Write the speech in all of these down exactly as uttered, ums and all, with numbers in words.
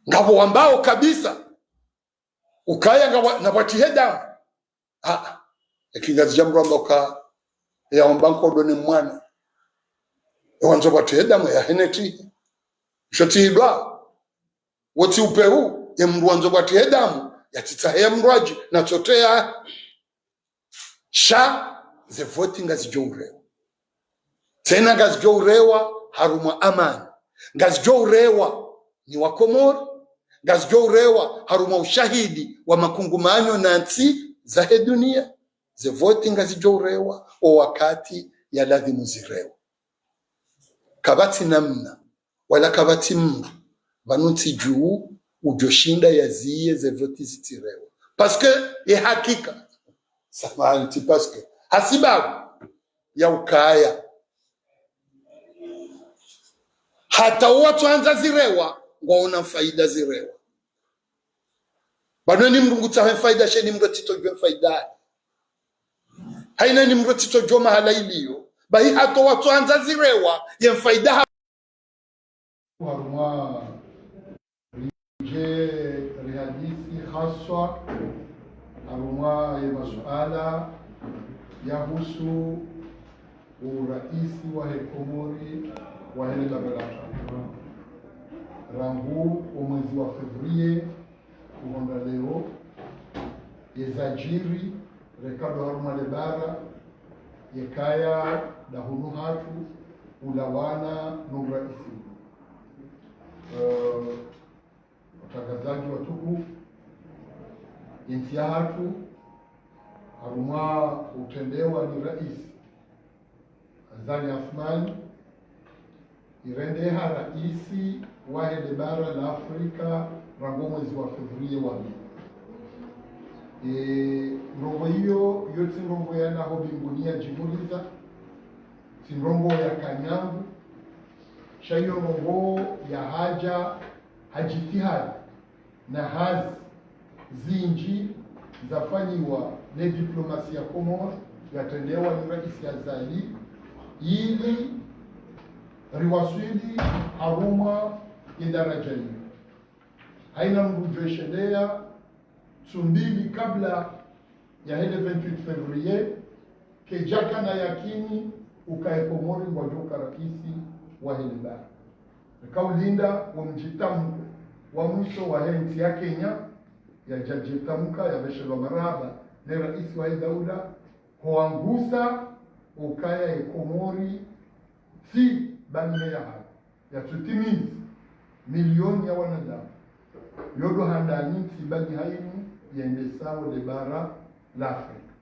Ngapvo wambao kabisa ukaya ngapvo, ngapvo tsihe damu. Ah, eka Ngazidja mdru amba uka yaomba nkodo ne mwana, wandzo pvwatsihe damu ya hene tsihe. Isho tsi idwa. Wo tsi upewu, ye mdru wandzo pvwatsihe damu, ya tsitsahe ya mdru adji, na tsote ya. Sha, ze voti ngazidjo urewa. Tsena ngazidjo urewa harumwa amani. Ngazidjo urewa ni Wakomori. Ngazidjo urewa harumwa ushahidi wa makungumanyo na ntsi zahe dunia. Ze voti ngazidjo urewa, o wakati ya ladhimu zirewa. Kapvatsi namna, wala kapvatsi mdru, pvanu ntsi dju, udjo shinda yaziye ze voti zitsirewa. Parce que, ye hakika, samahani, tsi parce que, hasibabu ya ukaya. Hata owatsuandza zirewa, ngwaona faida zirewa. Pvanu eni mdru ngutsaho mfaida, sha eni mdru tsitsodjuwa mfaida. Haina eni mdru tsitsodjuwa mahala iliyo. Bahi hata owatsuandza zirewa, ye mfaida ha- Harumwa ridje rihadisi haswa harumwa ye masuala yahusu uraisi wahe Komori wahe le bara la Afrika. Rangu omwezi wa février, kuhonda leo, ye zadjiri, reka ndo harumwa le bara, yekaya ndahunu hatru, ulawana no uraisi. Eh, watrangazadji watukufu, ye ntsi yahatru, harumwa utrendewa ni raisi, Azali Assoumani, irendeha raisi wahe le bara la Afrika rangu omwezi wa février wapvira. E, ndrongoo iyo, iyo tsi ndrongoo ya naho mbinguni yadjivuriza, tsi ndrongoo ya kanyangu, sha iyo ndrongoo yahadja ha djitihadi na hazi zindji zafanyiwa ne diplomasi ya Komori, yatrendewa ni raisi Azali, ili riwaswili harumwa ye daradja iyo. Haina mdru udjo eshelea, tsu mbili kabla yahe le vingt-huit février, kedjakana yakini ukaya ye Komori ngwadjo uka raisi wahe le bara. Reka ulinda wo mdjitamko wa mwiso wahe ntsi ya Kenya, yadja djitamka, yapveshelwa marahaba ne raisi wahe daula, ho wangusa ukaya ye Komori tsi bangi ne yahayo, yatsutimizi milioni ya wanadamu. Yo ndo handani tsi bangi hainu yendesao le bara la Afrika.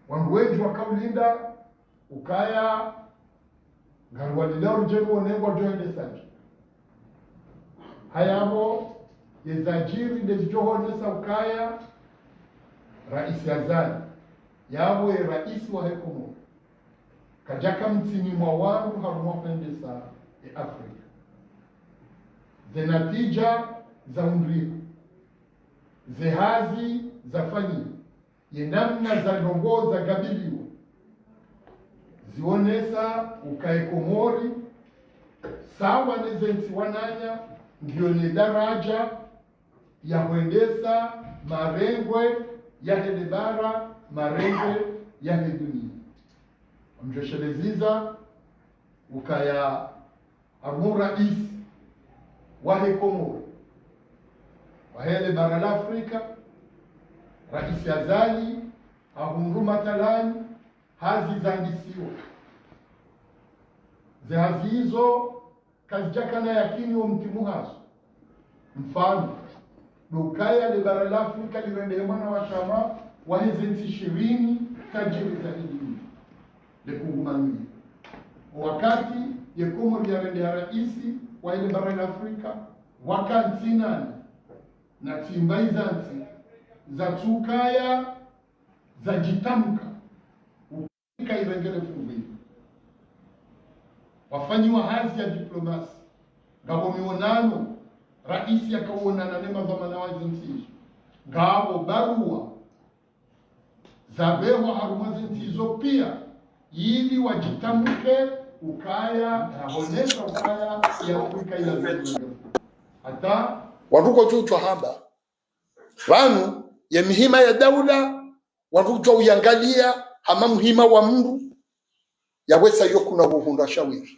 Wandru wendji waka ulinda ukaya ngari walila uridjeni wone ngwadjo endesa dje. Hayapvo, ye zadjiri ndezidjo honesa ukaya raisi Azali, yapvo ye raisi wahe Komori, kadjaka mtsini mwa wandru harumwa hwendesa ye Afrika. Ze natija za undrika, ze hazi zafanyiwa, ye namna za ndrongoo zagabiliwa, zionesa ukaya ye Komori, sawa ne ze ntsi wananya, ngiyo ne daradja ya hwendesa marengwe yahe le bara, marengwe yahe dunia. Ngamdjo sheleziza ukaya harumwa uraisi wahe Komori wahe le bara la Afrika, raisi Azali, hahundru mathalani hazi zandisiwa. Ze hazi izo, kazidjakana yakini wo mtimu hazo. Mfano, ndo ukaya le bara la Afrika lirendehe mwana wa shama wahe ze ntsi shirini tajiri zaidi. Le kungumanyo. Wakati ye Komori yarendeha raisi wahe le bara la Afrika, waka ntsi nane, na tsimba iza ntsi, zatsukaya zadjitamka, uka irengele fuvili. Wafanyiwa hazi ya diplomasi. Ngapvo mionano, raisi yaka uonana ne madhwamana wa ze ntsi izo. Ngapvo barua zapvehwa harumwa ze ntsi izo pia, ili wadjitamke ukaya, wahonesa ukaya ye Afrika ila zulu. Hata Wandru kwadjo udjuwa hamba pvanu ye mihima ya daula, wandru kwadjo uyangalia hama muhima wa mndru, yawesa yo kuna uhundra shawiri.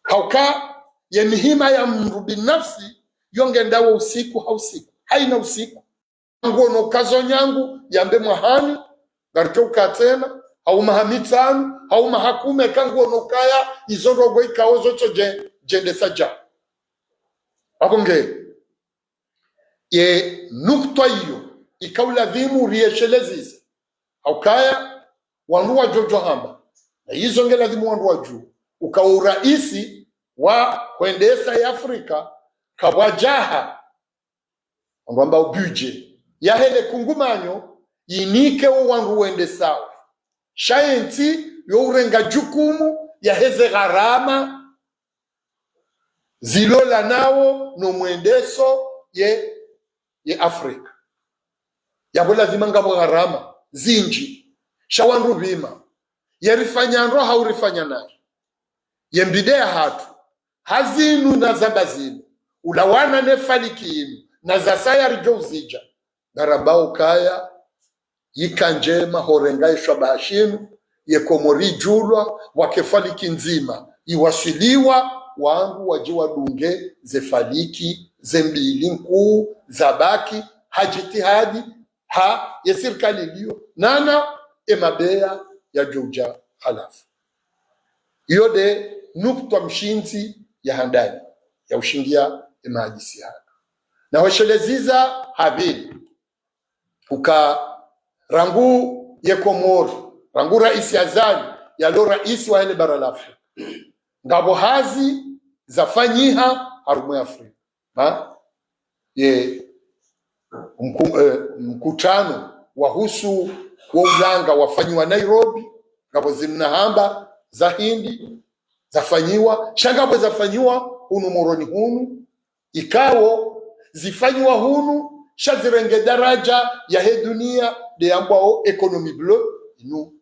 Hauka ye mihima ya mndru binafsi yo ngendawo usiku ha usiku, haina usiku. Nguono kazo nyangu yambe mwahani, ngaridjo uka tsena, hau maha mitsanu, hau maha kume, ka nguono kaya izo ndrongoo ikao zo tso dje-, djendesa dja. Apvo nge, ye nukutwa iyo, ika uladhimu riyeshelezeze. Haukaya, wandru wadjo udjuwa hamba. Na izo nge ladhimu wandru wadjuwe. Uka uraisi wa hwendesa ya Afrika, kapvwadjaha. Wandru wamba o budget. Yahe le kungumanyo, yinike o wandru wendesao. Sha ye ntsi yo urenga jukumu yaheze gharama zilola nawo no mwendeso ye, ye Afrika. Yapvo lazima ngapvo gharama zindji. Sha wandru pvima. Ye rifanya ndro hau rifanya nayi. Ye mbide ya hatru. Ha zinu na zamba zinu. Ulawana ne faliki inu. Na zasaya ridjo uzidja. Ngarambao kaya, yika ndjema horenga ye shwabaha shinu, ye Komori idjulwa, wake faliki ndzima, iwaswiliwa, wandru wadje wadunge ze faliki, ze mbili nkuu, zabaki, ha jitihadi, ha ye sirikali iliyo, nana e mabeya yadjo udja halafu. Iyo nde nukutwa mshindzi ya handani, ya ushingia e mahadisi yanu. Na hweshelezeza ha pvili, uka rangu ye Komori, rangu raisi Azali, yalo raisi wahe le bara la Afrika. Ngapvo hazi zafanyiha harumwa ye Afrika. Ha? Ye mku-, eh, mkutano wahusu wo ulanga wafanyiwa Nairobi, ngapvo zinu nahamba za Hindi, zafanyiwa, sha ngapvo zafanyiwa hunu Moroni hunu, ikao zifanyiwa hunu, sha zirenge daraja yahe dunia, nde yambwao économie bleue, inu.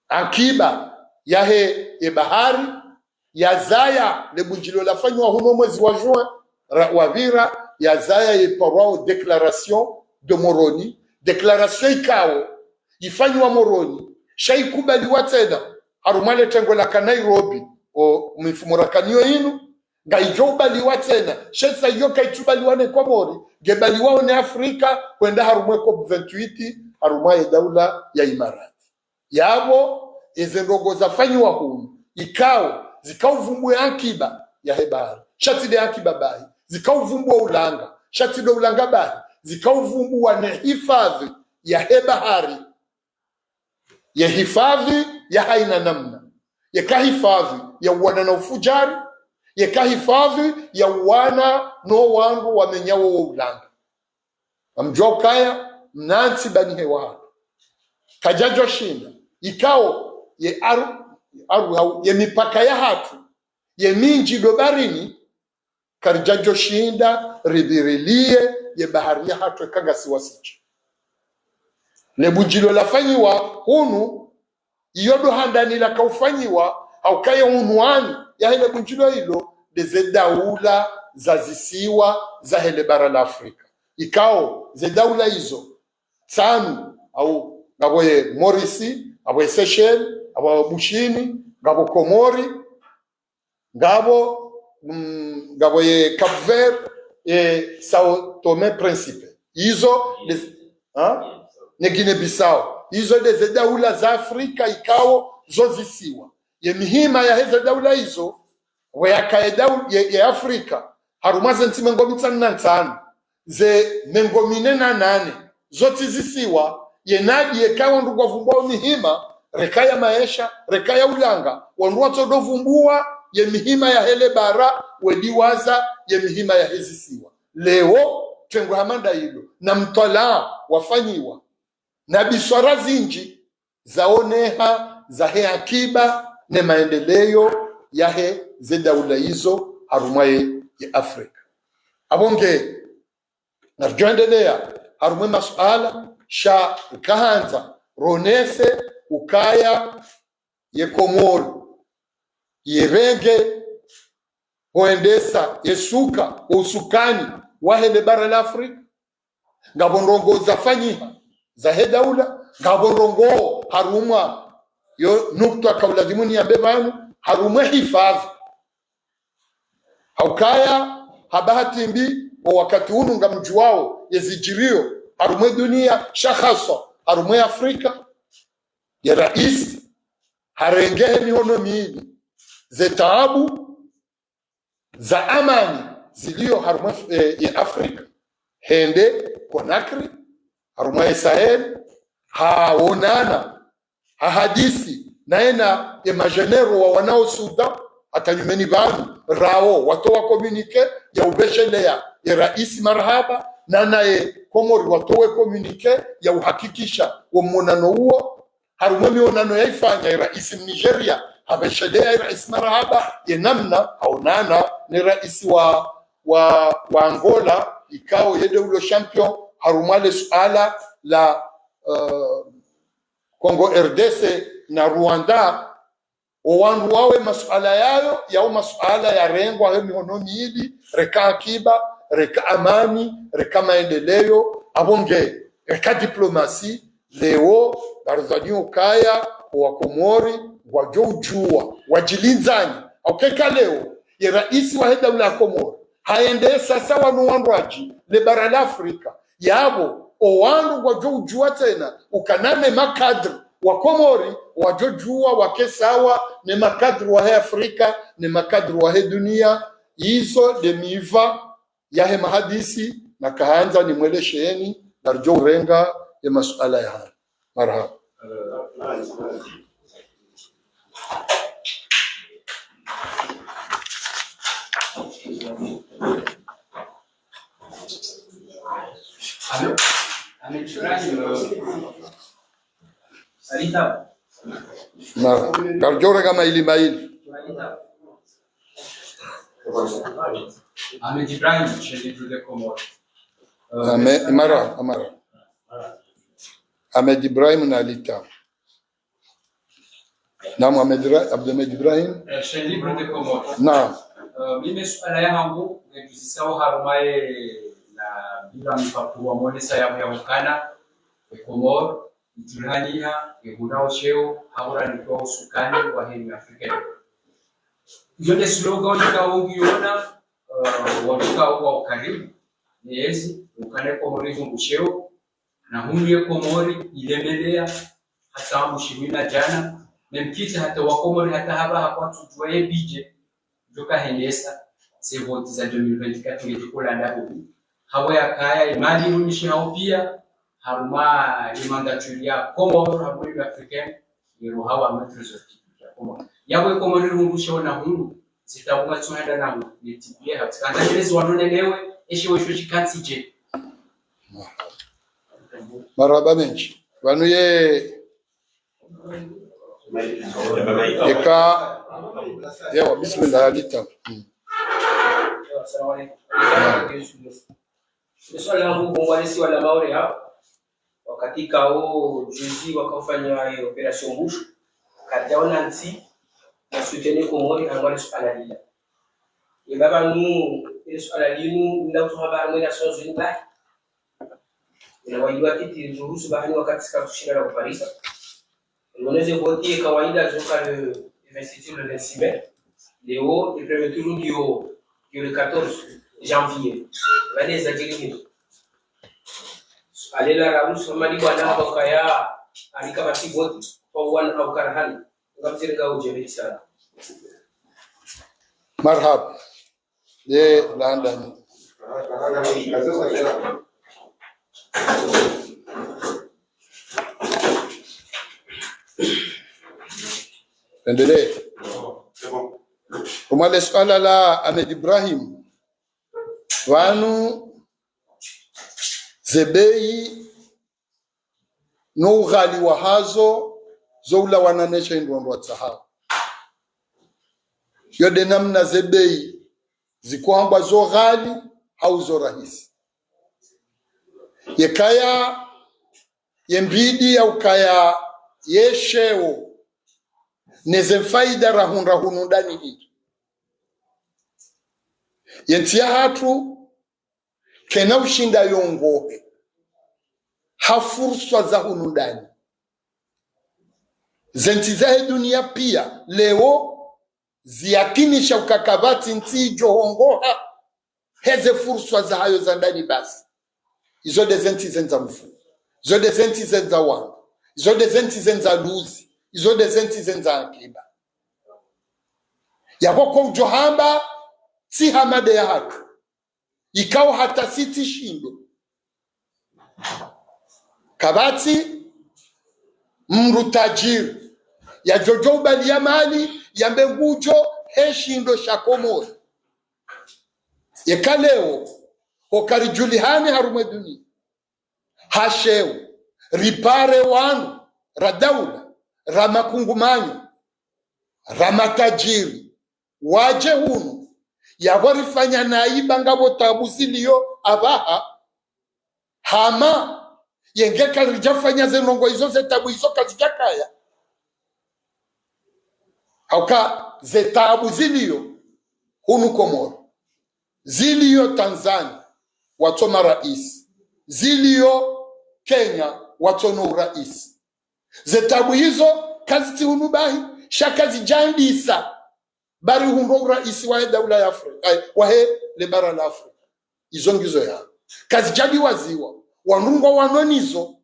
Ankiba yahe ye bahari, yazaya le bundjilio lafanyiwa hunu mwezi wa juin, ra-, wapvira, yazaya ye parwao déclaration de Moroni, déclaration ikao ifanyiwa Moroni, sha ikubaliwa tsena harumwa le tengo laka Nairobi, o mifumo rakanayo inu, ngaidjo ubaliwa tsena, sha sa iyo kaitsubaliwa ne Komori, ngebaliwao ne Afrika, hwenda harumwa ye COP vingt-huit, harumwa ye daula ya Imarati. Yapvo, eze ndrongoo zafanyiwa hunu, ikao, zikauvumbua ankiba yahe bahari. Sha tsi nde ankiba bahi, zikauvumbua ulanga. Sha tsi nde ulanga bahi, zikauvumbua ne hifadhi yahe bahari. Ye hifadhi ya haina namna. Yeka hifadhi ya uwana na ufujari, yeka hifadhi ya uwana no wandru wamenyao wo ulanga. Ngamdjuwa ukaya, mna ntsi bani hewa hatru. Kadjadjo shinda, ikao, ye aru-, aru hau, ye mipaka ya hatru, ye mindji ndo baharini, karidjadjo shinda, ripvirilie, ye bahari ya hatru eka ngasi wasitsi. Le bundjilio lafanyiwa, hunu, iyo ndo handani lakaufanyiwa, hauka ye unwani yahe le bundjilio ilo, nde ze daula za zisiwa zahe le bara la Afrika. Ikao, ze daula izo, tsanu, au, ngapvo ye Maurice, ngapvo ye Seychelles, ngapvo Bushini, ngapvo Komori, ngapvo, mm, ngapvo ye Cap Vert, ye São Tomé Príncipe. Izo nde, ha? Ne Guinée-Bissau. Izo nde ze daula za Afrika ikao zo zisiwa. Ye mihima yaheze daula izo, we yaka ye daul-, ye, ye Afrika, harumwa ze ntsi mengo mitsanu na ntsanu, ze mengo mine na nane, zo tsi zisiwa, ye nadi yeka wandru ngwavumbua mihima, reka ya maesha, reka ya ulanga, wandru watsodo vumbua ye mihima yahe le bara, wediwaza ye mihima yahe zisiwa. Leo, tengwe hama nda ilo, na mtwalaa wafanyiwa, na biswara zindji, zaoneha, zahe ankiba, ne maendeleo yahe ze daula izo, harumwa ye, ye Afrika. Apvo nge, ngaridjo endelea, harumwa ye masuala, sha nkahandza, ronese, ukaya, ye Komori, yirenge, hoendesa yesuka wo usukani wahe le bara la Afrika. Ngapvo ndrongoo zafanyiha zahe daula, ngapvo ndrongoo harumwa, yo nukta kaulazimu niyambe pvanu, harumwa hifadhwi. Haukaya, ha bahati mbi, wo wakati unu ngamdjuwao yezidjiriyo harumwa ye duniya, sha haswa harumwa ye Afrika, ye raisi harenge he mihono mili ze taabu za amani ziliyo harumwa, eh, ye Afrika. Hende Conakry, harumwa ye Sahel, haonana, hahadisi, naye na ye majenero wa wanao Sudan, hata nyumeni pvanu, rawo watowa communiqué ya upvesheleya ye raisi marahaba, na naye Komori watowe communiqué ya uhakikisha wo monano uwo. Harumwa ye mionano yaifanya, ye raisi Mnigeria hapvesheleya ye raisi marahaba ye namna haonana ne raisi wa, wa, wa Angola, ikao yende ulo champion harumwa le suala la, eh, Congo R D C na Rwanda. Wo wandru wawo ye masuala yayo, yawo masuala yarengwa he mihono mili, reka akiba, reka amani, reka maendeleo, apvo nge, reka diplomasi. Leo, Barzani ukaya, wo Wakomori ngwadjo udjuwa wadjilindzani. Haukeka leo, ye raisi wahe daula ya Komori haendesa sawa no wandru wadji le bara la Afrika, yapvo wo wandru ngwadjo udjuwa tsena ukana ne makadre wa Komori ngwadjo udjuwa wake sawa ne makadre wahe Afrika, ne makadre wahe duniya. Izo nde miva yahe mahadisi, nakahandza nimwelesheni, ngaridjo urenga ye masuala yahayo. Marahaba. Allô? Ahmed Ibrahim, euh, Alita. Na, ngaridjo urenga mayili mayili. Alita. Ahmed Ibrahim, Chaîne Libre des Comores. Euh, Ahmed, mara, mara. Ahmed Ibrahim na Alita. Naam, Ahmed Ra-, Abdulhamid Ibrahim. Eh, Chaîne Libre des Comores. Naam. Eh, mimi suala yahangu, ngedjuzisao harumwa ye na bila mpapuro wa monesa ya, ya ukana, e Komori, idjulihaniha, ihundra usheo, hahura nitwa usukani wahe Union Africaine. Iyo nde slogan ikao ngiona, eh, wandru ikao wa ukaribu, nezi, ukana e Komori ihundru usheo, na hunu ye Komori ilemeleya, hata mshimu na djana, memkiti hata wa Komori hata hapvaha kwatsudjuwa ye budget, djoka hendesa, ze vote za deux mille vingt-quatre ngedjikola ndapvo. Hapvo yakaya, ye mali irumishi hao piya, harumwa ye mandaturi ya Komori, harumwa Union Africaine, yero hawa maître zo ya Komori. Yapvo ye Komori ihundru usheo na hunu, zitabu matsuhanda na hunu, netibiye hapvo. Kanda ndelezi wanone newe, eshe wesho shikatsi dje. Marahaba mendji. Pvanu ye, eka, yawa, bismillah, Alita. Mm. Assalamu alaikum. Naam. Ni swala langu, bongwa lesi wala Maore ha. Wakati kao juzi wakaufanya ye opération Mouche, kadjaona ntsi ya soutenir Komori, harumwa le suala lila. Ye pvapvanu, le suala linu, nda utuha ba harumwa Nations Unies bahi. Ila wayilwa kiti ruhusu bahani wakati sika tushira la kuparisa. Mwono ze vote ye kawaida zoka le, le vingt-sept, le vingt-six mai. Leo, le premier tour ngiyo, ngiyo le quatorze janvier. Pvale zadjiri hino. Alela raruhusu hama ni bwana hapvo kaya, alika basi vote, kwa wana au karahani. Ngamziri ngao djebeti sana. Marahaba. Ye, landani. Endelee. Harumwa le suala la Ahmed Ibrahim, pvanu ze beyi no ughali wahazo, zo ulawana ne she indrondro tsahao. Yo nde namna ze beyi zikohambwa zo ghali hau zo rahisi. Yekaya, ye mbidi ya ukaya ye sheo, ne ze faida rahundra hunu ndani hindri. Ye ntsi yahatru kayina ushinda yongohe ha furswa za hunu ndani. Ze ntsi zahe dunia pia leo ziyakinisha uka kapvatsi ntsi idjo hongoha heze furswa zahayo za ndani basi. Izo nde ze ntsi zendza mfumo. Izo nde ze ntsi zendza wandru. Izo nde ze ntsi zendza luzi. Izo nde ze ntsi zendza akiba. Yapvo ko udjo hamba tsi hama nde yahatru, ikao hata si tsi shindo. Kapvatsi mdru tajiri yadjo djo ubaliya mali yambe ngudjo he shindo sha Komori. Yeka leo, ho karidjulihane harumwa e dunia, ha sheo, ripare wandru, ra daula, ra makungumanyo, ra matajiri, wadje hunu, yapvo rifanya nayi ba ngapvo taabu ziliyo apvaha, hama yenge karidjafanya ze ndrongoo izo, ze taabu izo kazidjakaya. Hauka ze taabu ziliyo hunu Komoro, ziliyo Tanzania, watso marais, ziliyo Kenya, watso no urais. Ze taabu izo kazitsi hunu bahi, sha kazidjandisa ba rihundre urais wahe daula ya Afrika, ay, wahe le bara la Afrika. Izo ngizo ya. Kazidjadiwaziwa, wandru ngwawano nizo.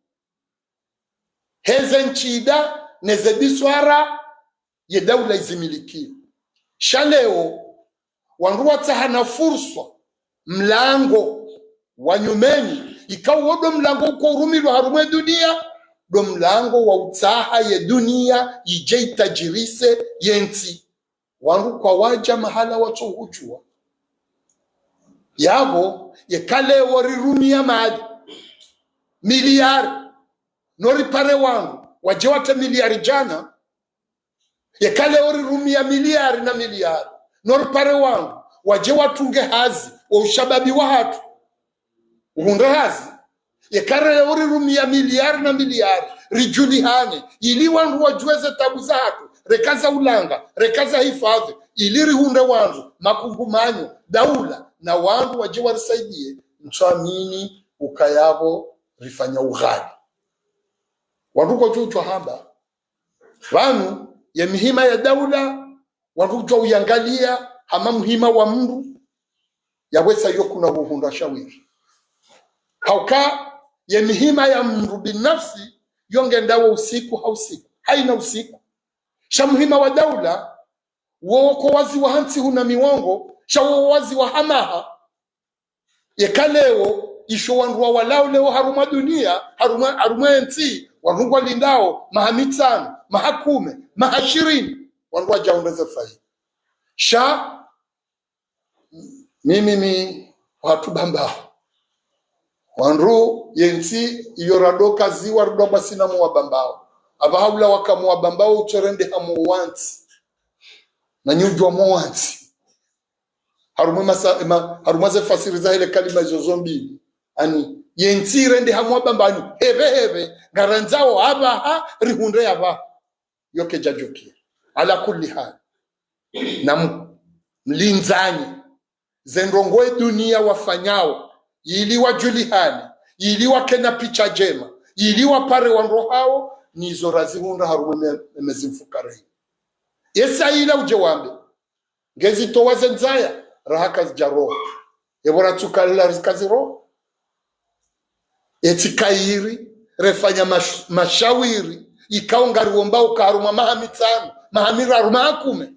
Heze ntsida neze biswara ye daula izimilikiyo. Sha leo, wandru watsaha na furswa, mlango wa nyumeni, ikao wo ndo mlango uko urumilwa harumwa e dunia, ndo mlango wa utsaha ye dunia idje itajirise ye ntsi. Wandru kwawadja mahala watso hudjuwa. Yapvo, yeka leo rirumiya mali, miliari, no ripare wandru wadje watre miliari djana. Yeka leo rirumiya miliari na miliari, no ripare wandru wadje watunge hazi, wo ushababi wahatru uhundre hazi. Yeka leo rirumiya miliari na miliari, ridjulihane, ili wandru wadjuwe ze taabu zahatru, reka za ulanga, reka za hifadhwi, ili rihundre wandru, makungumanyo, daula, na wandru wadje warisaidiye, ntswamini ukaya pvo rifanya ughali. Wandru kwadjo udjuwa hamba, pvanu, ye mihima ya daula, wandru kudjuwa uyangaliya hama muhima wa mndru, yapvo esa yo kuna uhundra shawiri. Hauka ye mihima ya mndru binafsi, yo ngendawo usiku ha usiku, hayina usiku. Sha muhima wa daula, wo ko waziwa ha ntsihu na miwongo, sha wo waziwa ha maha. Yeka leo, isho wandru wawalao leo harumwa dunia, harumwa, harumwa e ntsi, wandru ngwalindao maha mitsanu, maha kume, maha shirini, wandru wadja hundre ze faida. Sha, mi, mi, mi, watru Bambao. Wandru ye ntsi iyo radoka ziwa rudwa kwasina mo wa Bambao. Apvaha ula waka mo wa Bambao utso rendeha mo wantsi. Na nyi udjuwa mo wantsi. Harumwa masa-, ma-, harumwa ze fasiri zahe le kalima izo zo mbili. Ani, ye ntsi irendeha mo wa Bambao, ani, hepve hepve, ngarandzao apvaha, rihundre yapvaha. Yo kayidjadjokiya. Ala kulli hali. Na m-, mlindzani ze ndrongoo e dunia wafanyao, ili wadjulihane, ili wakena picha ndjema, ili wapare wandru hawo, nizo razihundra harumwa me-, mezi mfukare. Esa ila udje wambe, ngezitowa ze ndzaya, raha kazidja roha. Epvo ratsuka lila rizika ziroha. Etsi kayiri, refanya mash-, mashawiri, ikao ngariwombao uka harumwa maha mitsanu, maha miraru, maha kume.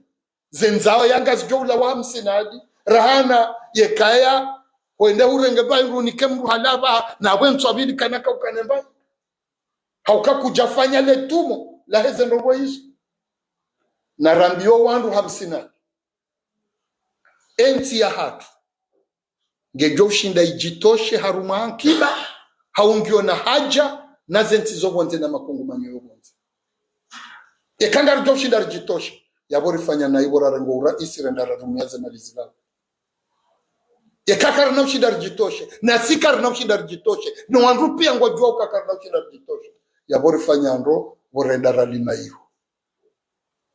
Ze ndzaya ngazidjo ulawa ha msinadi, rahana yekaya, hwende hurenge mbayi runike mndru halapva, na pvwe ntswa pvili kana kaukane mbayi. Hauka kudjafanya le tumo, laheze ndrongoo izo. Na rambiyo wandru ha msinadi. Entsi yahatru ngedjo ushinda idjitoshe harumwa ankiba, hau ngiyo na haja na ze ntsi zo pvondze na makungumanyo yo pvondze. Eka ngaridjo ushinda ridjitoshe, yapvo rifanya na ipvo rarenga uraisi renda rarumiya ze mali zila. Eka karina ushinda ridjitoshe, na si karina ushinda ridjitoshe, no wandru pia ngwadjuwa uka karina ushinda ridjitoshe, yapvo rifanya ndro pvo renda ralima iho.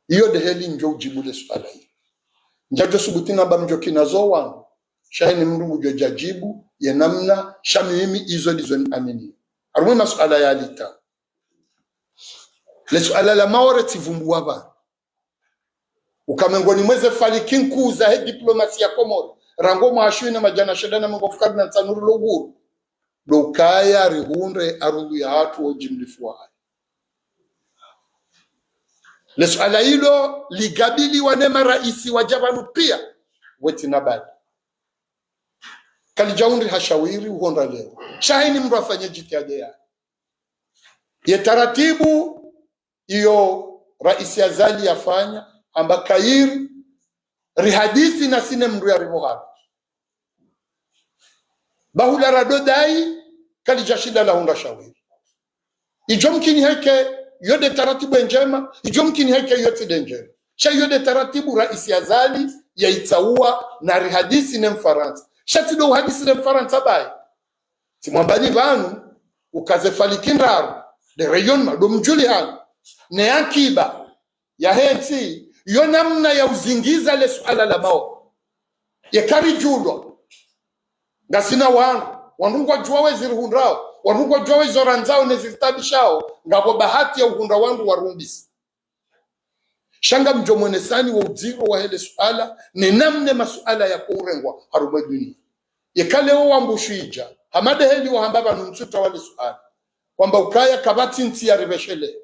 Iyo nde heli ndjo udjibu le suala hili. Ndjadjo subuti namba mdjo kina zo wangu. Sha heni mndru ngudjo djadjibu ye namna, sha mimi izo ndizo niamini. Harumwa masuala ya lita. Le suala la Maore tsivumbuwa pvanu. Uka mengoni mwa ze faliki nkuu zahe diplomasi ya Komori, rangu mwaha shihwi na madjana shenda na mengo mfukare na ntsanu rilo uhuru, ndo ukaya rihundre arudhu yahatru wo ujimlifu wahayo. Le suala lilo ligabiliwa ne maraisi wadja pvanu pia, wetsi na badi. Kalidja hundriha shawiri uhondra leo. Sha heni mndru afanye djitihadi yahe. Ye taratibu iyo Raisi Azali yafanya, hamba kayiri, rihadisi na sisi ne mndru yaribohana. Bahula radodai, kalidja shinda lahundra shawiri. Idjo mkini heke, iyo nde taratibu ndjema, idjo mkini heke, iyo tsi nde ndjema. Sha iyo nde taratibu Raisi Azali yaitsauwa na rihadisi ne Mfarantsa. Sha tsi ndo uhadisi ne Mfarantsa baye. Tsimwambani pvanu, uka ze faliki ndraru, nde rayonnement, ndo mdjulihano, ne ankiba yahe ntsi, yo namna ya uzingiza le suala la Maore. Ye karidjulwa. Ngasina wandru, wandru ngwadjuwao ezirihundrao, wandru ngwadjuwao ezo randzao ne ziritabishao, ngapvo bahati ya uhundra wandru warumbisa. Sha ngamdjo mwenesani wo udziro wahe le suala, ne namna masuala yako urengwa harumwa dunia. Yeka leo wa Mbushidja, hama nde heli wahamba pvanu ntsuta wa le suala, wamba ukaya kapvatsi ntsi yaribeshelea.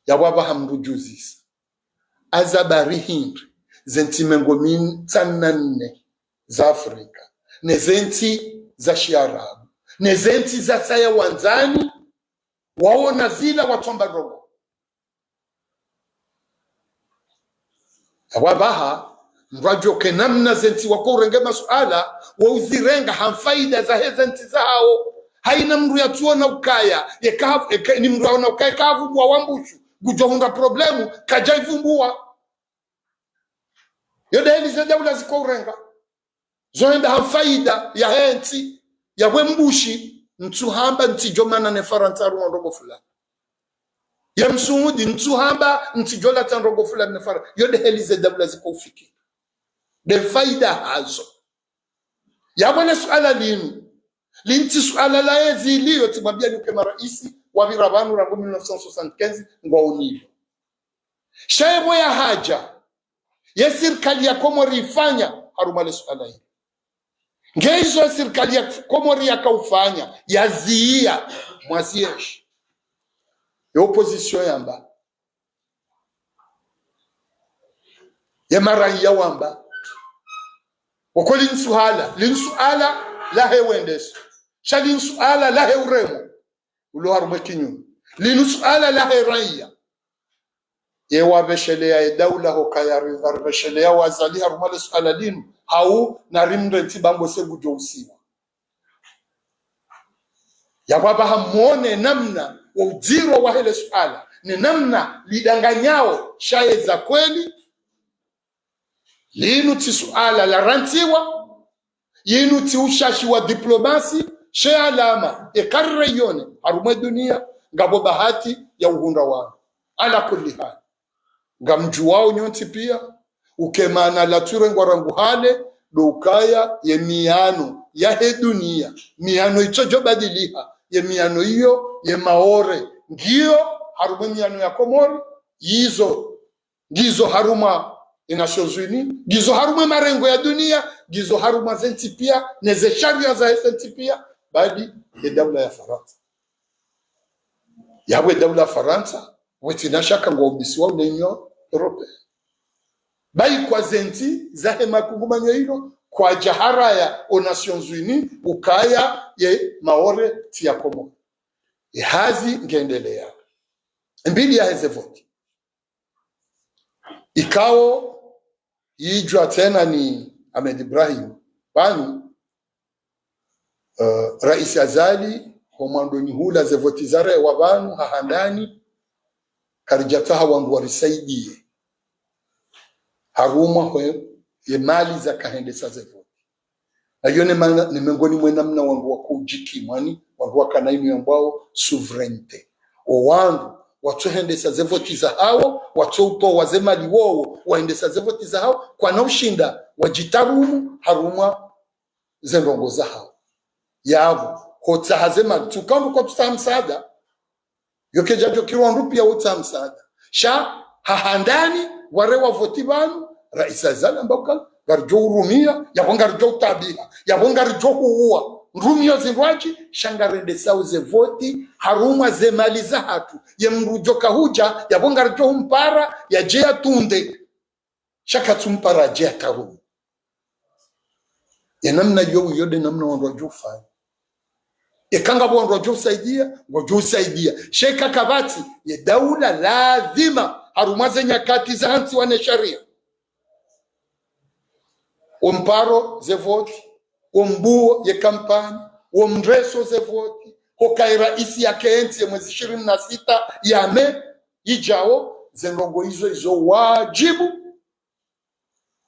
Yapvo apvaha mndru udjuzisa. Aza bari hindri, ze ntsi mengo mintsanu na nne za Afrika, ne ze ntsi za shiarabu, ne ze ntsi za saya wandzani, waona zila watsamba ndrongo. Yapvo apvaha, mndru adjoke namna ze ntsi wako urenge masuala, wo uzirenga ha faida zahe ze ntsi zahawo. Hayina mndru yatsuona ukaya, yeka, yeka, ni mndru yaona ukaya kavu bwa wa Mbushu, ngudjo hundra problemu, kadja ivumbuwa. Yo nde heli ze daula ziko urenga. Zo henda ha faida yahe ntsi, yapvo Mbushi, ntsuhamba ntsidjo mana ne Farantsa harumwa ndrongo fulani. Ye Msuudi, ntsuhamba ntsidjo latsa ndrongo fulani ne Farantsa. Yo nde heli ze daula ziko ufikiri. Nde faida hazo. Yapvo le suala linu, linu tsi suala la ezi iliyo tsimwambiyani uka maraisi wapvira pvanu rangu mille neuf cent soixante-quinze ngwaonilo. Sha yepvo yahadja, ye sirikali ya Komori ifanya harumwa le suala hili. Nge izo sirikali ya Komori yakaufanya, yaziya, mwaziyeshi. Ye opposition yamba. Ye maraya wamba. Woko linu suala, linu suala lahe wendeso. Sha linu suala lahe uremo. Ulo harumwa kinyume. Linu suala lahe raya. Ye wabeshelea ye daula hukaya ri-, aribeshelea wazali harumwa le suala linu, hau na rimre ntsi bambo se ngudjo usiwa. Yapvo apvaha mwone namna wo udziro wahe le suala, ne namna lidanganyao sha ye za kweli, linu tsi suala la rantsiwa, yinu tsi ushashi wa diplomasi, she alama, eka rireyone, harumwa dunia, ngapvo bahati ya uhundra wanu. Ala kulli hali. Ngamdjuwao nyontsi pia, uka emana latsurengwa rangu hale, ndo ukaya ye miyano yahe dunia, miyano itsodjo badiliha, ye miyano iyo, ye Maore, ngiyo, harumwa miyano ya Komori, yizo ngizo harumwa e Nations Unies, ngizo harumwa marengo ya dunia, ngizo harumwa ze ntsi pia, ne ze sharia zahe ze ntsi pia, badi e daula ya Farantsa. Yapvo e daula ya Farantsa, wetsi na shaka ngwaumbisiwa ne Union Européenne. Bayi kwa ze ntsi zahe makungumanyo ilo, kwadja haraya o Nations Unies, ukaya ye Maore tsi ya Komori. E hazi ngendelea. Mbili yahe ze voti. Ikao yidjwa tsena ni Ahmed Ibrahim pvanu, eh, Raisi Azali, ho mwandoni hula ze voti zarewa pvanu, ha handani, karidjatsaha wandru warisaidiye. Harumwa hwe, ye mali zakahendesa ze voti. Na iyo ne mana, ne mengoni mwe namna wandru wako udjikimu, ani, wandru wakana inu yambwao souveraineté. O wandru, watsohendesa ze voti zahawo, watsoutowa ze mali wowo, wahendesa ze voti zahawo, kwana ushinda wadjitarumu harumwa ze ndrongoo zahawo. Yapvo, hotsaha ze mali, tsi uka ndo kwatsutsaha msaada, yo kedjadjo kiri wandru piya wotsaha msaada. Sha, ha handani, ware wavoti pvanu, raisi Azali hamba uka, ngaridjo urumia, yapvo ngaridjo utabiha, yapvo ngaridjo huwa. Nrumio zindrwadji, sha ngarendesao ze voti, harumwa ze mali zahatru, ye mdru djo kahudja, yapvo ngaridjo humpara, yadje yatunde. Sha katsumpara yadje yatarumu. Ye namna yo, yo nde namna wandru wadjo ufanya. Eka ngapvo wandru wadjo usaidia, ngwadjo usaidia. Sha eka kapvatsi, ye daula ladhima, harumwa ze nyakati zahantsiwa ne sharia. Wo mparo ze voti, wo mbuo ye kampanyi, wo mreso ze voti, hoka ye raisi yakentsi ye mwezi ishirini na sita ya me, idjao, ze ndrongoo izo izo wadjibu.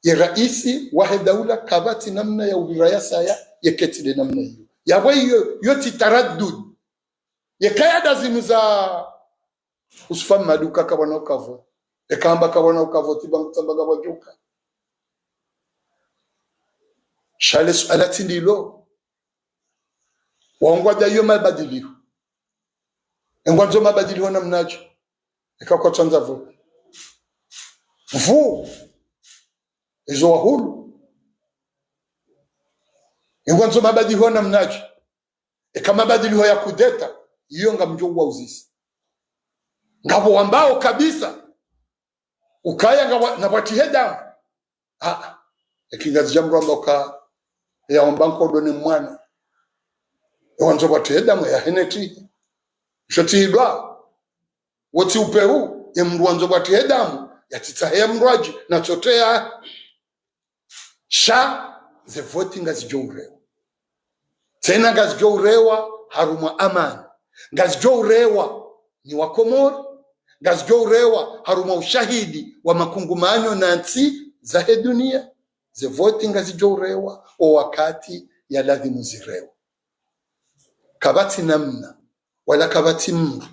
Ye raisi wahe daula kapvatsi namna ya upvira yasaya, yeketsi nde namna iyo. Yapvo iyo, yo tsi taraddud. Yeka yada zinu za Usman Maduka kapvwana ukavoti. Eka hamba kapvwana ukavoti, ba ngutsamba ngapvwadjoka. Sha le suala tsi ndilo. Wao ngwadjo yo mabadiliho. Engwandzo mabadiliho namnadje? Eka kwatsandza voti. Pvu. Ezo wahulu. Engwandzo mabadiliho namnadje? Eka mabadiliho ya kudeta, iyo ngamdjo uwauzisa. Ngapvo wambao kabisa, ukaya ngapvo, napvwatrihe damu. Ah, eka ngazidja mdru amba uka, yaomba nkodo ne mwana. Ewandzo pvwatrihe damu, yahenetrihe. Isho tsi idwa. Wo tsi upehu, ye mdru wandzo pvwatrihe damu, yatsitsahe ya mdrwadji, na tsoteya. Sha, ze voti ngazidjo urewa. Tsena ngazidjo urewa harumwa amani. Ngazidjo urewa ni Wakomori. Ngazidjo urewa harumwa ushahidi wa makungumanyo na ntsi zahe dunia. Ze voti ngazidjo urewa, o wakati ya ladhimu zirewa. Kapvatsi namna, wala kapvatsi mdru,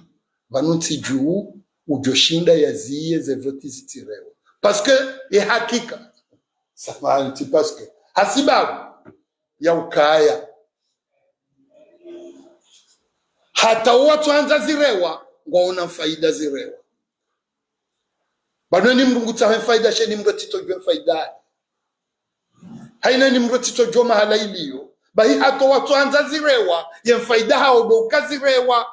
pvanu ntsi dju, udjo shinda yaziye ze voti zitsirewa. Parce que, ye hakika, samahani, tsi parce que, hasibabu ya ukaya. Hata owatsoandza zirewa, ngwaona mfaida zirewa. Pvanu eni mdru ngutsaho mfaida, sha eni mdru atsitsodjuwa mfaida. Haina eni mdru atsitsodjuwa mahala iliyo. Bahi hata owatsoandza zirewa, ye mfaida hawo ndo uka zirewa.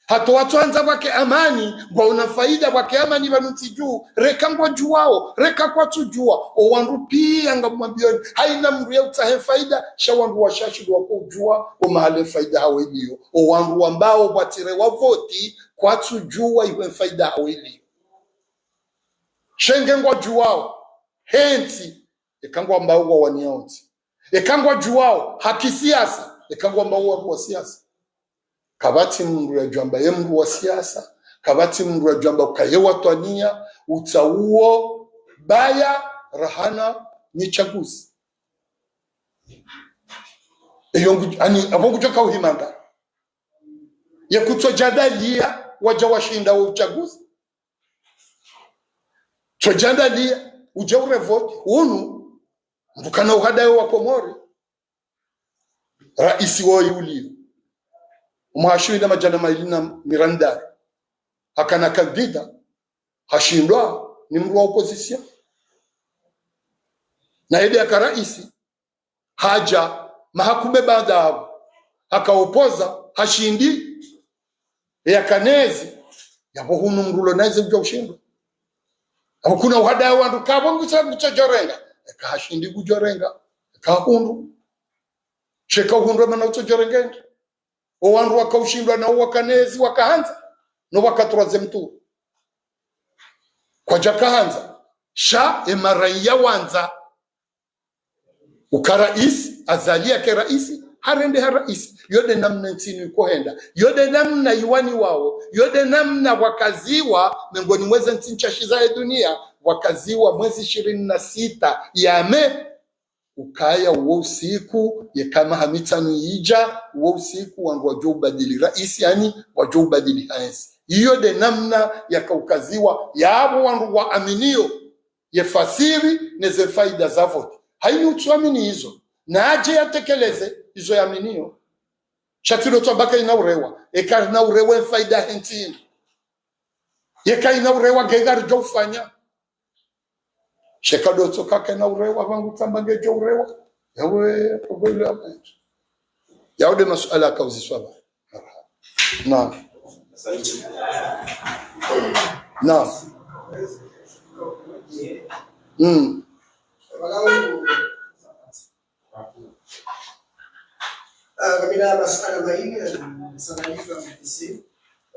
Hata owatsoandza pvwake amani, ngwaona mfaida pvwake amani pvanu ntsi dju, reka ngwadjuwao, reka kwatsudjuwa, owandru piya ngamwambiyoni, haina mdru yautsahe mfaida, sha wandru washashi ndo wakoudjuwa, omahala mfaida hawo iliyo, owandru wambao pvwatsirewa voti, kwatsudjuwa iho mfaida hawo iliyo. Sha nge ngwadjuwao, hentsi, eka ngwambao ngwawaniyao ntsi. Eka ngwadjuwao, ha kisiyasa, eka ngwambao wandru wa siyasa. Kapvatsi mdru yadjo amba ye mdru wa siyasa, kapvatsi mdru yadjo amba uka ye watwaniya, utsauo, baya, rahana, ni tsaguzi. Eyo ngu, ani, apvo ngudjo kauhimanga. Ye kutsodjandaliya, wadja washinda wo utsaguzi. Tsodjandaliya, udje urevoti, unu, mdru kana uhadayo Wakomori. Raisi woyi uliyo. Omwaha shihwi na madjana mayili na mirandaru. Hakana kandida, hashindwa ni mdru wa opposition. Na yeye aka raisi, hadja, maha kume baanda apvo. Haka opoza, hashindi. Eya kanezi, yapvo hunu mdru ulo nezi udjo ushindwa. Apvo kuna uhadaya wandru kapvo ngutsa, ngutsodjorenga. Eka hashindi ngudjorenga. Eka hundru. Sha eka hundru mana utsodjorenga ndri. Owandru wakaushindwa na owakanezi wakahandza. No waka troisième tour. Kwadjakahandza. Sha emaraiya wandza uka raisi, Azali yake raisi, harende ha raisi. Yo nde namna ntsi inu ikohenda. Yo nde namna iwaniwao. Yo nde namna pvwakaziwa, mengoni mweze ntsi ntsashi zahe dunia, pvwakaziwa mwezi ishirini na sita ya me, ukaya uwo usiku, yeka maha mitsanu yidja, uwo usiku wandru wadjo ubadili raisi, ani wadjo ubadili hentsi. Iyo nde namna yakaukaziwa yapvo wandru waaminio ye fasiri ne ze faida za vote. Hayini utsuamini izo, nadje yatekeleze izo yaaminio. Sha tsi ndo tsamba kayina urewa. Eka yina urewa ye faida yahe ntsi yinu. Yeka yina urewa nge ngaridjo ufanya. Sha eka ndo tsoka kayina urewa, pvangu tsamba ngedjo urewa. Yawe, problème ya mwenje. Yawo nde masuala yakauziswa pvanu. Naam. Naam. Mm. Ah, ngamina masuala mayili, masuala mayili ya M T C.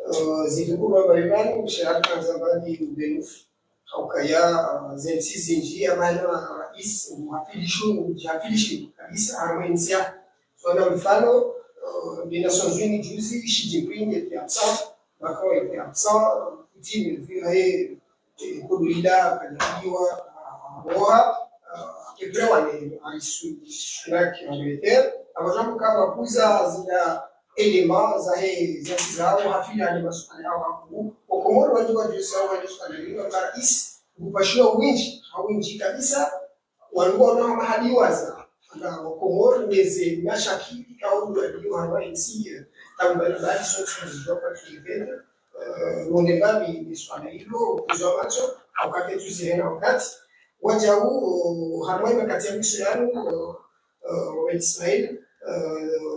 Ah, zidukuru wa bayibani, mshahara kwanza mbali ubenufu. Haukaya, ah, ze ntsi zindji, amana rais, mwafilishu, mwafilishu kabisa, harumwa entsi ya. Tsona mfano, ah, les Nations Unies juzi, Xi Jinping était absent, Macron était absent, Poutine, vu, eh, eh, kuduila, kanyaliwa, ah, roha, ah, à peu près wale, ah, isu, Sunak, Angleterre, aba jambo kama kuza zina éléments zahe, zahe, zawo, hafila ni masuala yawo hakuu. Wakomori wandji wadjusa, wandji suala lilo, marais, ngupashiwa windji, ha windji kabisa, wanu waona mahali waza. Hata Wakomori, neze mashakili, kaulu waliyo, hawa entsi, eh, tamba mbali, sontsi, nzijo kwa kivete, eh, nonde mbali, ni suala ilo, kuzwa matso, haukake tuzihena wakati. Wajau, harumwa ye makati ya mwiso yanu, eh, eh, Ismail, eh,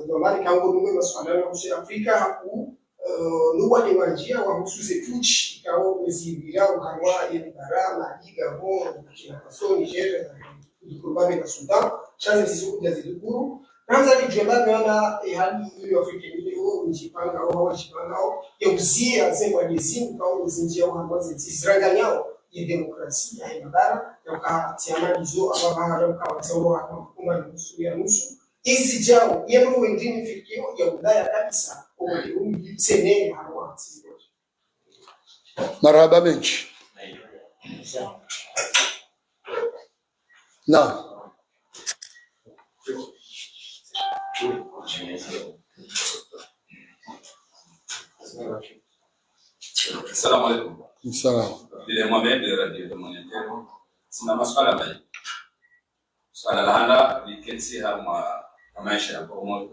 ndo mana kango numwe masuala ya kuhusu Afrika, haku, eh, nuwa ni wanjia wa kuhusu ze putsch, ikao zibira uharwa ya bara, Mali, Gabon, Burkina Faso, Niger, eh, Burkina Faso, Sudan, sha ze ntsi zikuja zidukuru. Nanza nijue ba miona, eh, hali iyo Afrika ile, o, njipanga, o, hawa njipanga, o, ya kuzia ze ngwade zinu, kao zinjia uharwa ze ntsi ziranganyao, ye demokrasi, ya, ya bara, ya uka tiama izo, aba bahara uka watsauro wa kuma nusu ya nusu. Izi jao, ye mwe ndini fikio ya Ulaya kabisa, o, uli, uli, tsene, harwa, tsene. Marahaba mendji. Naam. Assalamu alaikum. Salam. Abdullah Mohamed, Radio de Monetero. Sina masuala mayili. Suala la handa, liketsi harumwa maesha ya Komori.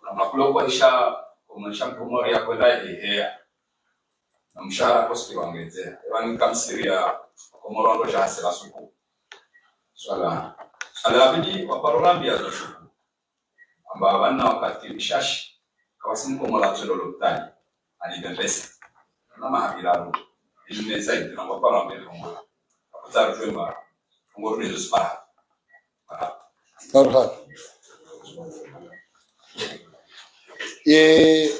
Na makulo kwa isha, kwa maesha Komori ya kwenda ya heya. Na mshahara kosti wangezea. Ewa ni kamsiri ya Komori wando ja hasela suku. Suala. Suala la pvili, waparo rambiya za suku. Amba wana wakati mshashi, kawasini Komori atsolo lopitali, ani bembesa. Na mahabira ru, ili meza iti na wapara mbele Komori. Akutsaru jwemba, Komori ni zo sipaha. Marahaba. Ye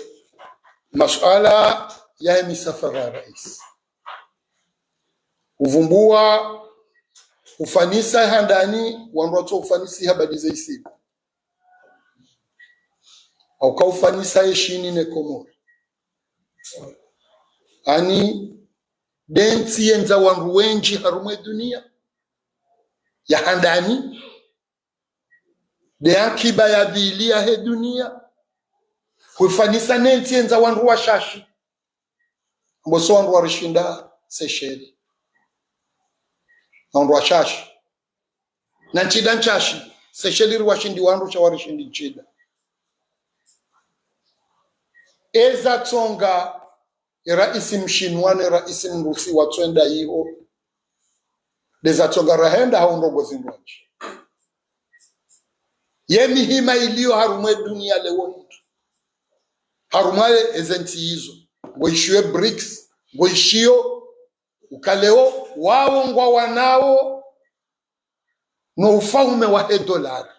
masuala yahe misafara ya rais. Uvumbua, ufanisa handani, wandru watso ufanisi habari ze isibu. Au ka ufanisa ye Shini ne Komori. Ani, nde ntsi yendza wandru wendji harumwa ye dunia ya handani, nde ankiba ya pvili yahe dunia, huifanisa ne ntsi yendza wandru washashi. Mboso wandru warishinda Seychelles. Na wandru washashi. Na ntsida ntshashi, Seychelles riwashindi wandru sha warishindi ntsida. Eza tsonga, e raisi mshinwa ne raisi mrusi watswenda iho. Ndeza tsonga rahenda hau ndrongo zindrwadji. Ye mihima iliyo harumwa ye dunia leo hindru. Harumwa ye eze ntsi izo. Ngoishiyo brics, ngoishiyo uka leo, wawo ngwawanao no ufaume wahe dolari.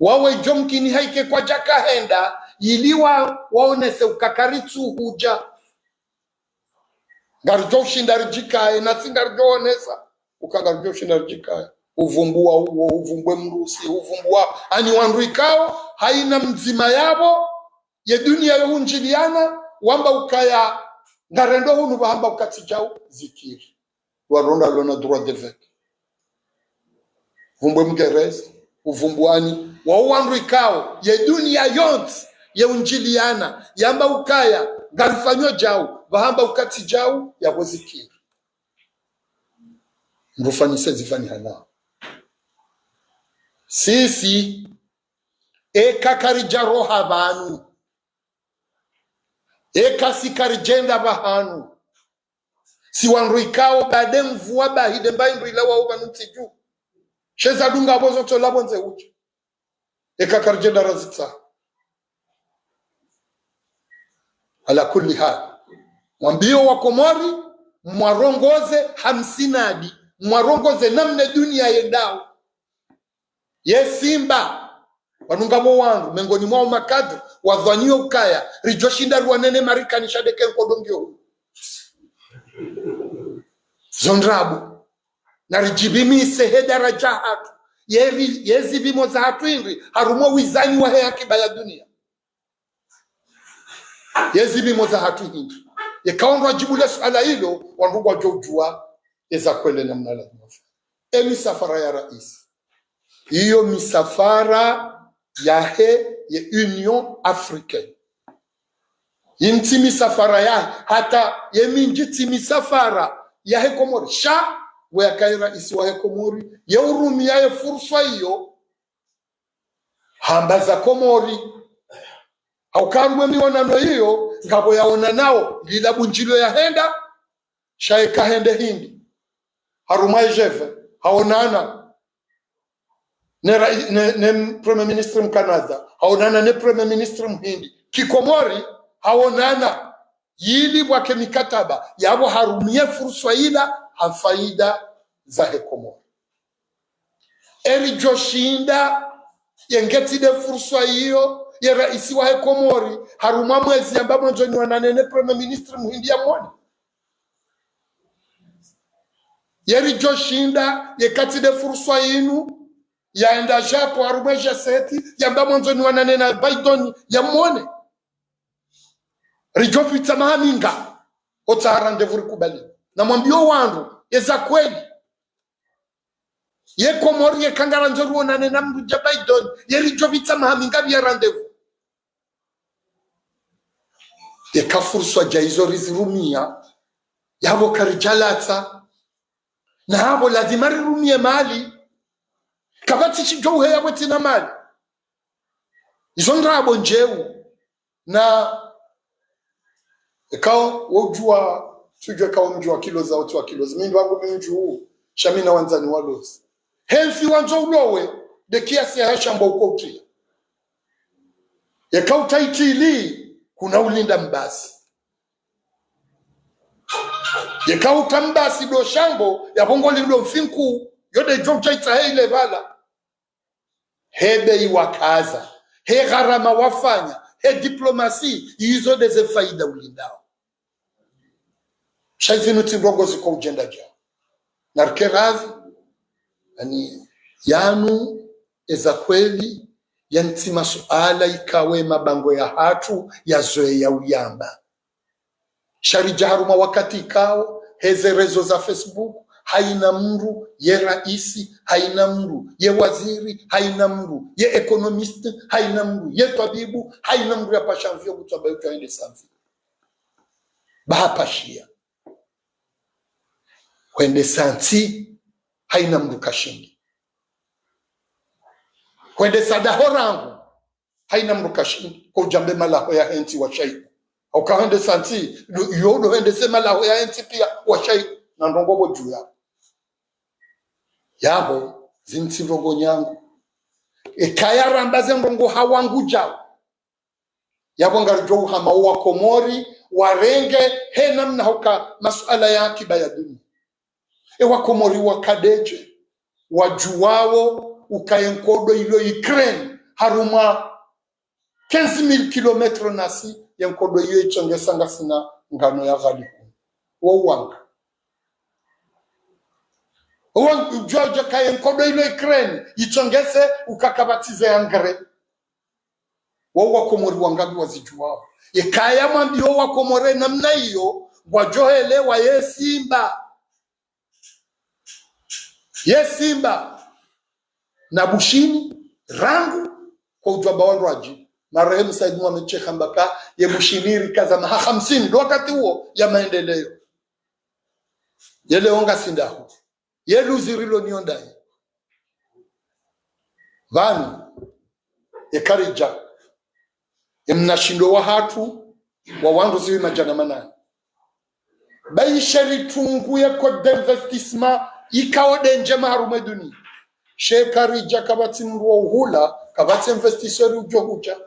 Wawe djo mkini haike kwadjaka henda, ili wa, waonese uka karitsu hudja. Ngaridjo ushinda ridjikaye, nasi ngaridjo onesa uka ngaridjo ushinda ridjikaye. Uvumbua uwo, uvumbue mrusi, uvumbua ani wandru ikao, haina mdzima yapvo, ye dunia yo hundjiliana, wamba ukaya ngarendo hunu pvahamba uka tsi djau zikiri. Waronda lona droit de veto. Vumbue Mngereza, uvumbuani, wao wandru ikao, ye dunia yontsi, ye unjiliana, yamba ukaya, ngarifanyo djau, pvahamba uka tsi djau, ya hozikiri. Mrufanyise zifanyihana. Sisi, eka karidja roha pvanu. Eka si karidjenda pvahanu. Si wandru ikao baada mvua bahi de mbayi ndru ilawao pvanu ntsi dju. Sha eza dunga apvo zontsi lapvo ndze udja. Eka karidjenda razitsaha. Ala kulli hal. Mwambie wa Komori, mwarongoze ha msinadi, mwarongoze namna dunia yendao. Ye Simba, pvanu ngapvo wandru, mengoni mwa wo makadre, wadhwaniyo ukaya, ridjoshinda riwane ne Marikani sha de ke nkodo ngiyo hu. Zo ndrabo. Naridjipvimise he daraja hatru. Ye ri-, ye zipvimo zahatru hindri, harumwa wizani wahe akiba ya dunia. Ye zipvimo zahatru hindri. Yeka wandru wadjibu le suala ilo, wandru ngwadjo udjua, eza kweli namna la. E misafara ya raisi. Iyo misafara yahe ye Union Africaine. Yi ntsi misafara ya, hata ye mindji tsi misafara yahe Komori. Sha, we yakaye raisi wahe Komori, ye urumia ye furswa iyo, hamba za Komori. Hauka harumwa e mionano iyo, ngapvo yaonanao, lila bundjilio yahenda, sha eka hende Hindi. Harumwa e G vingt, haonana ne ra-, ne, ne Premier Ministre Mkanada, haonana ne Premier Ministre Mhindi. Kikomori, haonana, yili pvwake mikataba, yapvo harumia e furswa ila, ha faida zahe Komori. Eridjoshinda, ye ngetsi de furswa iyo, ye raisi wahe Komori, harumwa mwezi yamba mwandzo niwanane ne Premier Ministre Mhindi yamwone. Yeridjoshinda, yeka tsi de furswa inu, yaenda Japon, harumwa e G sept, yamba mwandzo niwanane na Biden yamwone. Ridjopvitsa maha minga, otsaha rendez-vous rikubali. Namwambie wandru, eza kweli. Ye Komori yeka ngarandzo riwonane na mndru dja Biden, yeridjopvitsa maha minga pvia rendez-vous. Yeka furswa dja izo rizirumia, yapvo karidjalatsa. Na hapvo lazima rirumie mali. Kapvatsi shidjo uheya pvwatsina mali. Izo ndrabo ndjeu. Na, ekao, wodjua, tsudjua ekao mdji wa Kilozi, au tsi wa Kilozi. Mi ndo wangu mi mdji wu, sha mi na wandzani Walozi. He mfi wandzo ulowe, de kiasi ya shamba uko utria. Yeka utsaha itili, kuna ulinda mbasi. Yeka utsaha mbasi do shango, yapvo ngolindo mfi nkuu, yo de djo utsaha itsahe ile pvala. He bei wakaza, he gharama wafanya, he diplomasi, izo de ze faida ulindao. Sha zinu tsi ndrongoo ziko udjenda djao. Narike radhi, yaani, yanu, eza kweli, yantsi masuala ikao e mabangwe yahatru yazoweya uyamba. Sha ridja harumwa wakati ikao, heze réseaux za Facebook, haina mndru ye raisi, haina mndru ye waziri, haina mndru ye économiste, haina mndru ye twabibu, haina mndru yapasha mvi yo kutsamba yo twaendesa mvi. Ba hapashia. Hwendesa ntsi, haina mndru kashindi. Hwendesa daho rangu, haina mndru kashindi, ko udjambe malaho yahe ntsi wa shaibu. Hauka hwendesa ntsi, yo udo hwendese malaho yahe ntsi pia wa shaibu, na ndrongoo pvo dju ya. Yapvo, zinu tsi ndrongoo nyangu. Ekaya ramba ze ndrongoo ha wangu djao. Yapvo ngaridjo uhama wa Komori, warenge, he namna hauka masuala ya akiba ya dunia. E wa Komori wakadedje, wadjuwao, uka ye nkodo ilo Ukraine, harumwa quinze mille kilomètres nasi, ye nkodo iyo itsongesa ngasina ngano ya ghali hunu. Wo wanga. Wo wanga, udjua udja ka ye nkodo ilo Ukraine, itsongese uka kapvatsi ze engrais. Wo wa Komori wangapvi wazidjuwao. Yekaya mwambio wa Komori namna iyo, ngwadjo helewa ye Simba. Ye Simba. Na Bushini, rangu, ko udjua ba wandru wadji. Marehemu Said Mohamed Cheikh hamba ka ye Bushini rikaza maha hamsini, ndo wakati uwo, ya maendeleo. Ye leo ngasi ndahu. Ye luzi rilo nayo ndayi. Pvanu, ye karidja, ye mna shindo wahatru, wa wandru zihwi madjana manane. Bahi she ritungu ye code d'investissement ikao nde ndjema harumwa ye dunia. She karidja kapvatsi mndru wa uhula, kapvatsi investisseur udjo hudja.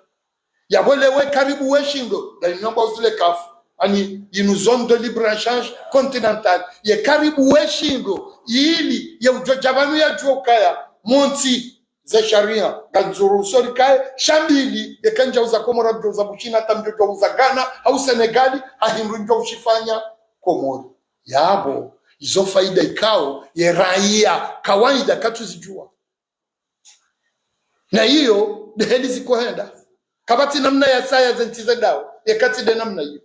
Yapvo leo ye karibu we shindo, nda inu yamba uzile kafu, ani inu zone de libre-échange continentale. Ye karibu we shindo, ili ye udjo dja pvanu yadjuwe ukaya, mwa ntsi ze sharia, ngandzo ruhusa rikaye, sha mbili, yeka ndjauza Komori, ndjauza Bushini, hata ndjauza Ghana, hau Senegali, ha hindru ndjo ushifanya Komori. Yapvo, izo faida ikao, ye raia, kawaida, katsuzidjuwa. Na iyo, nde heli zikohenda. Kapvatsi namna ya saya ze ntsi zendao, yeka tsi nde namna iyo.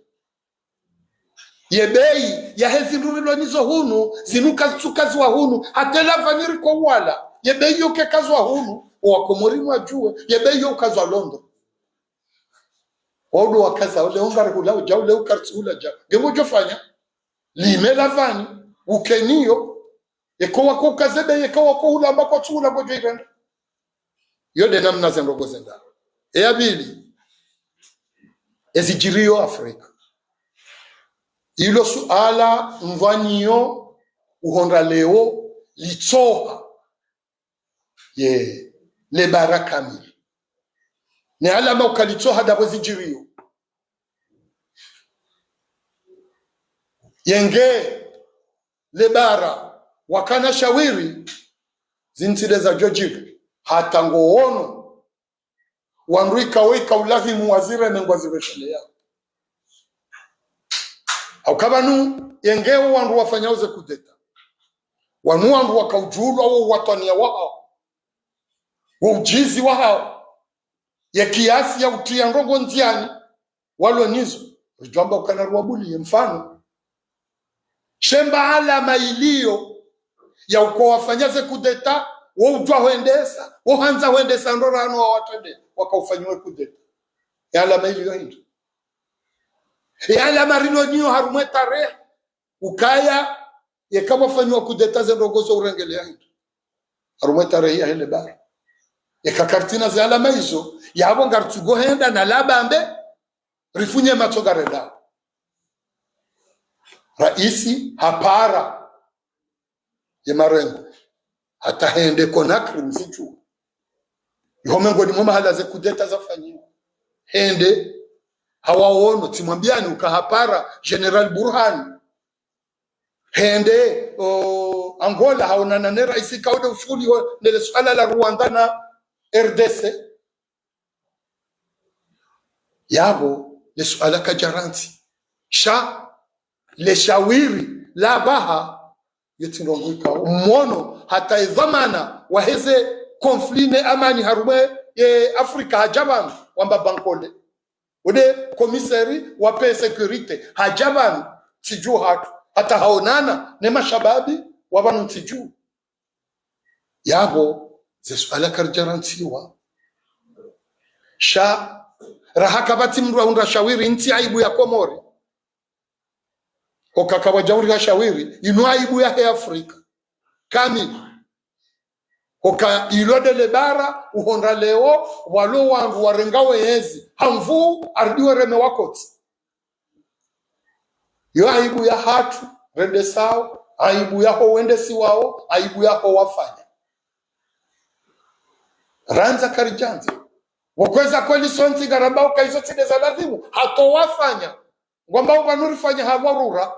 Ye beyi yahe zindru rilo nazo hunu, zinu kazitsukaziwa hunu, hata lavani riko wala. Ye beyi yo kekaziwa hunu, owa Komori mwadjuwe, ye beyi yo ukazwa Londres. Wao ndo wakaza, ule ungari hula udja, ule ukaritsi hula dja. Nge ngodjo fanya, lime lavani, ukeniyo, yeka wako ukaze beyi, yeka wako hula amba kwatsu hula ngodjo irenda. Iyo nde namna ze ndrongoo zendao. Eya pvili, ezidjiriyo Afrika. Ilo suala ndrwaniyo uhondra leo litsoha. Ye, le bara kamili. Ne alama uka litsoha ndapvo zidjiriyo. Yenge, le bara, wakana shawiri, zintsi nde zadjo djiri, hata ngo ono, wandru ikao ika ulazimu wazireme ngwaziresheleya. Hauka pvanu, yenge wo wandru wafanyao ze kudeta. Wanu wandru wakaudjulwa wo uwatwaniya wahao. Wo udjizi wahao. Ye kiasi ya utriya ndrongoo ndziani, walo nazo, ridjo amba ukana ruwabuliye mfano. She mba alama iliyo, ya uka wafanya ze kudeta, wo udjuwa hwendesa, wo handza hwendesa ndro rano wa watrende, waka ufanyiwa kudeta. Ye alama iliyo hindri. Ye alama rilo nayo harumwa ye tarehi. Ukaya, yeka pvwafanyiwa kudeta ze ndrongoo zo urengeleya hindri. Harumwa ye tarehi yahe le bara. Yeka karitsina ze alama izo, yapvo ngaritsugo henda na labambe, rifunye matso ngarendao. Raisi hapara ye marengo. Hata hende Conakry mzidjuwa. Iho mengoni mwa mahala ze kudeta zafanyiwa. Hende hawaono, tsimwambiyani uka hapara General Burhan. Hende, o, Angola haonana ne raisi ikao nde ushuhuliho ne le suala la Rwanda na R D C. Yapvo, le suala kadjarantsi. Sha, le shawiri, la baha, yetsi ndrongoo ikao. Mwono, hata ye dhwamana, waheze conflit ne amani harumwa ye Afrika hadja pvanu, wamba Bankole. Wo nde commissaire wa paix et sécurité, hadja pvanu, ntsi dju hatru, hata haonana, ne mashababi, wa pvanu ntsi dju. Yapvo, ze suala karidjarantsiwa. Sha, raha kapvatsi mndru ahundra shawiri, ntsi aibu ya Komori. Hoka kapvwadja uriha shawiri, inu aibu yahe Afrika. Kamili. Hoka ilo nde le bara, uhondra leo, walo wandru warengao yezi. Hamvu, ardiwe reme wakotsi. Yo aibu yahatru, rendesao, aibu yaho wendesiwao, aibu yaho wafanya. Randza karidjandza. Wo kweza kweli sontsi ngarambao uka izo tsi nde za lazimu, hata wafanya. Ngwambao pvanu rifanya ha dharura.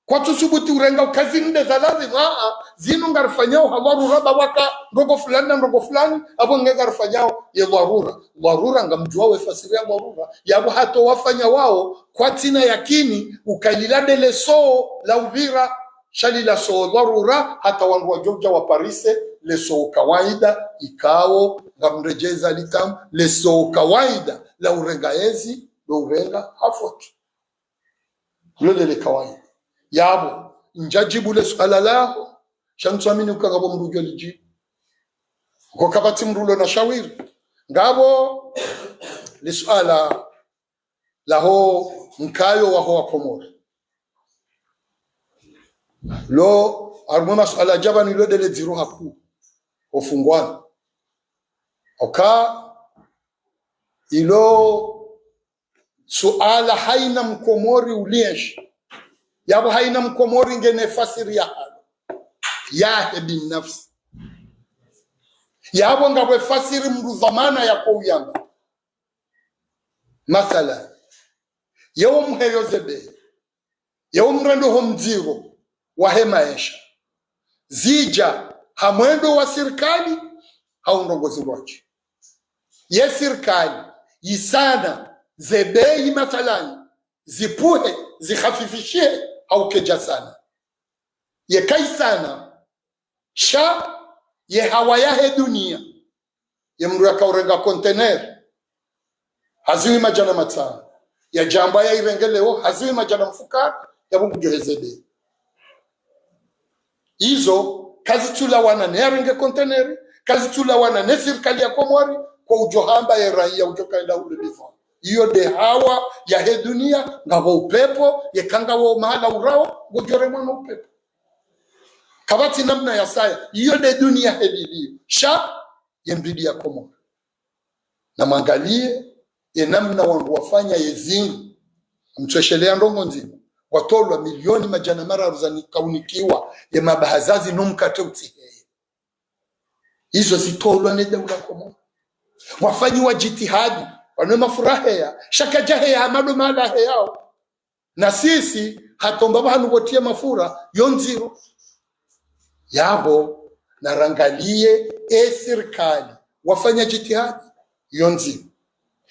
Kwatsu subuti urenga uka zinu nde za lazimu, aa, zinu ngarifanyao ha dharura, ba waka ndrongoo fulani na ndrongoo fulani, apvo nge ngarifanyao ye dharura. Dharura ngamdjuwao ye fasiri ya dharura, yapvo hata wafanya wao, kwatsina yakini, uka lila nde le soo la upvira, sha lila soo dharura, hata wandru wadjo udja waparise, le soo kawaida, ikao, ngamredjeza litamu, le soo kawaida, la urenga yezi, ndo urenga ha faute. Lo nde le kawaida. Yapvo, ndjadjibu le suala laho, sha ntsuamini uka ngapvo mndru udjo lidjibu. Ngo kapvatsi mndru ulo na shawiri. Ngapvo Lisuala laho nkayo waho wa Komori. Lo, harumwa masuala dja pvanu ilo ndele dziro hakuu, ofungwana. Oka, ilo suala haina Mkomori ulienshi. Yapvo haina Mkomori ngena efasiri yahalo, yahe binafsi. Yapvo ngapvo efasiri mndru dhwamana yako uyamba. Mathalan, yewo mheyo ze bei, yewo mrendo ho mdziro wahe maesha, zidja ha mwendo wa sirikali, hau ndrongoo zindrwadji. Ye sirikali yisana ze bei, mathalan, zipvuhe, zikhafifishihe, hau kedjasana. Ye kayisana, sha ye hawa yahe dunia. Ye mndru yakaurenga conteneur ha zihwi madjana matsanu, yadjamba yairenge leo ha zihwi madjana mfukare, yapvo ngudjo heze bei. Izo kazitsulawana ne yarenge conteneur, kazitsulawana ne sirikali ya Komori, kwa udjo hamba ye raiya udjo kaenda hule bidhwaa. Iyo nde hawa yahe dunia, ngapvo upepvo, yeka ngawo mahala urao, ngodjo remwa no upepvo. Kapvatsi namna ya saya, iyo nde dunia heli iliyo. Sha, ye mbidi ya Komori. Namwangaliye ye namna wandru wafanya ye zindru. Mtsweshelea ndrongoo ndzima. Watolwa milioni madjana mararu za ni-, kaunikiwa ye mabahazazi no mkatre utsiheye. Izo zitolwa ne daula Komori. Wafanyiwa djitihadi, wanu ye mafura heya, sha kadjaheya ha mado mahala heyao. Na sisi, hata omba pvahanu pvotriya mafura, yo ndziro. Yapvo, narangaliye, e sirikali, wafanya djitihadi, yo ndziro.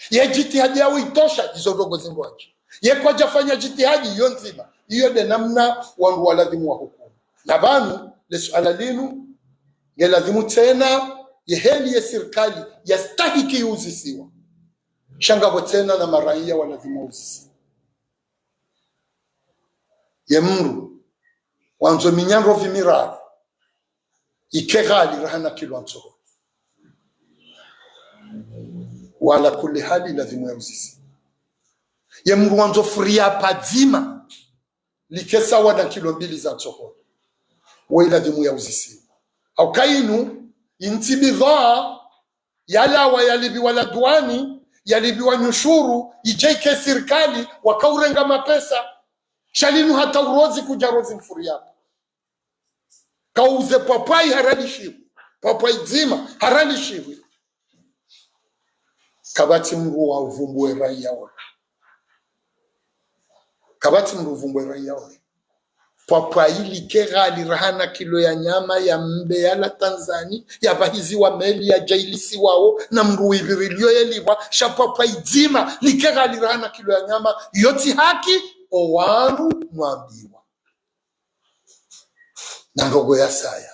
Ye djitihadi yawo itosha, izo ndrongoo zindrwadji. Ye kwadjafanya djitihadi, yo ndzima. Iyo nde namna wandru waladhimu wahukumu. Na pvanu, le suala linu, ngeladhimu tsena, ye heli ye sirikali, yastahiki uzisiwa. Sha ngapvo tsena na maraiya waladhimu uzisiwa. Ye mndru wandzo minyandrovi miraru ike ghali raha na kilo ya ntsohole, wa ala kulli hali ladhimu yauzisiwa. Ye mndru wandzo furiya padzima like sawa na kilo mbili za ntsohole, wo iladhimu yauzisiwa. Hauka inu, intsi bidhwaa yalawa, yalipviwa ladwani, yalipviwa nyushuru, idje ike sirikali, wakaurenga mapesa. Sha linu hata urozi kudja rozi mfuriya pvo. Kauze pvapvai haralishiwi, pvapvai dzima haralishiwi. Kapvatsi mndru wa uvumbuwe raiya ola. Kapvatsi mndru uvumbuwe raiya ola. Pvapvai like ghali raha na kilo ya nyama ya mbe yalawa Tanzania, yapvahiziwa meli yadja ilisiwa wo, na mndru wipvirilio yelipvwa, sha pvapvai dzima like ghali raha na kilo ya nyama, yo tsi haki, owandru mwambiwa. Na ndrongoo ya saya.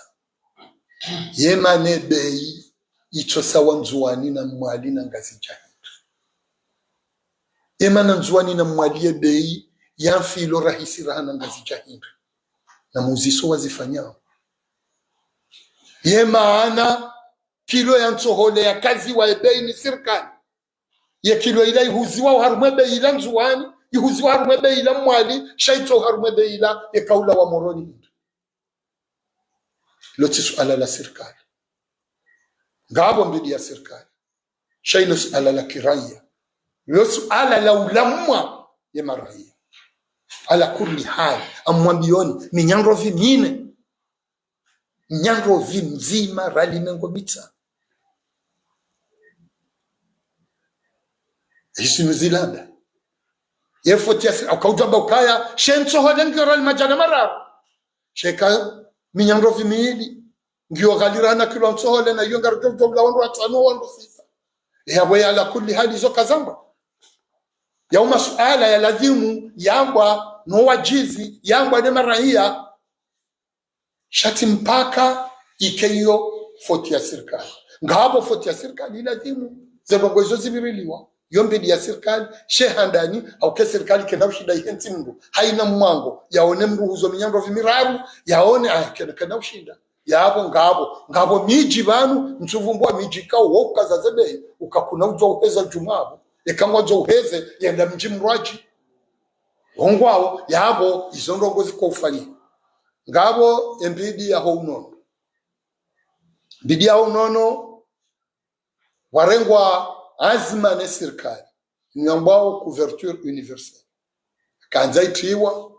Ye mana e bei itso sawa Ndzuwani na Mwali na Ngazidja hindri. Ye mana Ndzuwani na Mwali ye bei ya mfilo rahisi raha na Ngazidja hindri. Na muziso wazifanyao. Ye mana kilo ya ntsohole yakaziwa e bei ni sirikali. Ye kilo ila ihuziwa harumwa e bei ila Ndzuwani, ihuziwa harumwa e bei ila Mwali, sha itso harumwa e bei ila yeka ulawa Moroni hindri. Lo tsi suala la sirikali. Ngapvo mbidi ya sirikali. Sha ilo suala la kiraiya. Lo suala la ulamwa ye maraiya. Ala kulli hali, ngamwambiyoni, minyandrovi mine. Nyandrovi mdzima ralime ngo mitsanu. Izi nizilanda. Ye foti ya sirikali, hauka udjwamba ukaya, she ntsohole ngiyo rali madjana mararu. Sheka minyandrovi mili ngiyo ghali raha na kilo ya ntsohole, na iyo ngaridjo udjo ula wandru watsanu, wandru sita. Yapvo ye ala kulli hali izo kazamba. Yao masuala ya ladhimu yambwa no wadjizi, yambwa ne maraiya. Sha tsi mpaka ike iyo foti ya sirikali. Ngapvo foti ya sirikali iladhimu ze ndrongoo izo zipviriliwa. Yo mbidi ya sirikali, she handani, hauka e sirikali kayina ushinda ihentsi mndru haina mwango, yaone mndru uhuzo minyandrovi miraru, yaone, ah, kayina, kayina ushinda. Yapvo ngapvo, ngapvo midji pvanu, mtsuvumbwa midji kao wo ukaza ze bei, uka kuna udjwa uheza djumwa pvo. Eka ngwandzo uheze, yenda mdji mdrwadji. Wongwawo, yapvo, izo ndrongoo ziko ufanyiha. Ngapvo embidi ya ho unono. Mbidi ya ho unono, warengwa anzma ne sirikali, inu yambwao couverture universelle. Kandza itriwa,